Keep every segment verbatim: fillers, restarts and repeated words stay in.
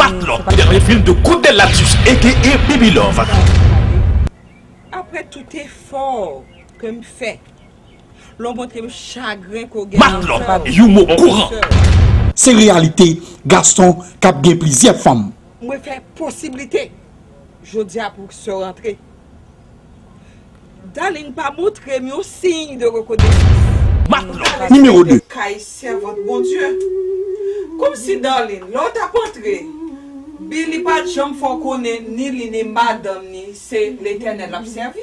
Matlòt, dènye fim de Kout de Latus, A K A Baby Love. Apre tout efò ke m fè, lè w montre m chagren ke w gen nan kè w, Matlòt, yon mo kouran. Se reyalite gason k ap gen plizyè fanm. Mwen fè posiblite jodi a pou sè w rantre. Darline pa montre m yon siy de rekonesans. Matlòt, nimewo de. Kay sèvant Bondye. Kòmsi Darline, lè w t ap antre, Billy pa t janm fè w konnen ni li ni madanm ni se Letènèl l ap sèvi?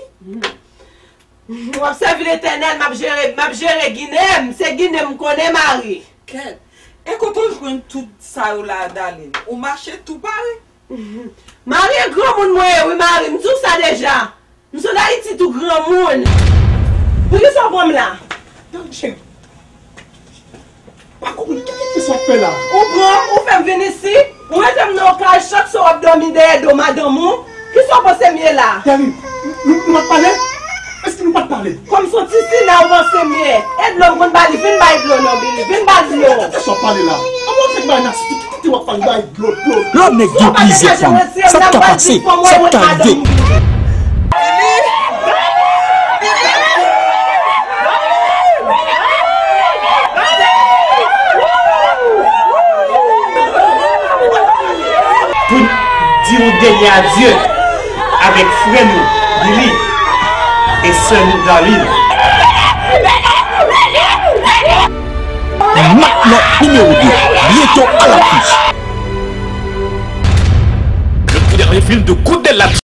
W ap sèvi Letènèl, m ap jere, m ap jere Ginen m. Se Ginen m konnen mari. Kèt. E kote w jwenn tout sa yo la, Darline? Ou mache tou pare? Mari e granmoun mwen ye wi, mari. M di w sa deja. M sot Ayiti tou granmoun. Poukisa w pran m la? Darline, cheri. Pa konprann ki, ki, kisa w ap fè la? Ou pran m, ou fè m vin isi, ou mete m nan yon kay, chak swa w ap dòmi dèyè do madanm ou. Kisa w panse m ye la? Darline, nou, nou pa t pale? Èske nou pa t pale? Kòm se yon ti sila ou panse m ye? E dlo m konn ba li, vin bay dlo non, Billy, vin ba l dlo. Kisa w ap pale la? Anmwey, w ap fè bay nasty, ki kote w ap pale bay dlo, dlo? Lè yon nèg gen plizyè fanm, sa k ka pase, sa k ka rive? Pou n di yon dènye adye avèk frè nou, Billy, e sè nou, Darline. Matlòt nimewo de, byento a lafich. Le tout dernier film de Kout de Latus.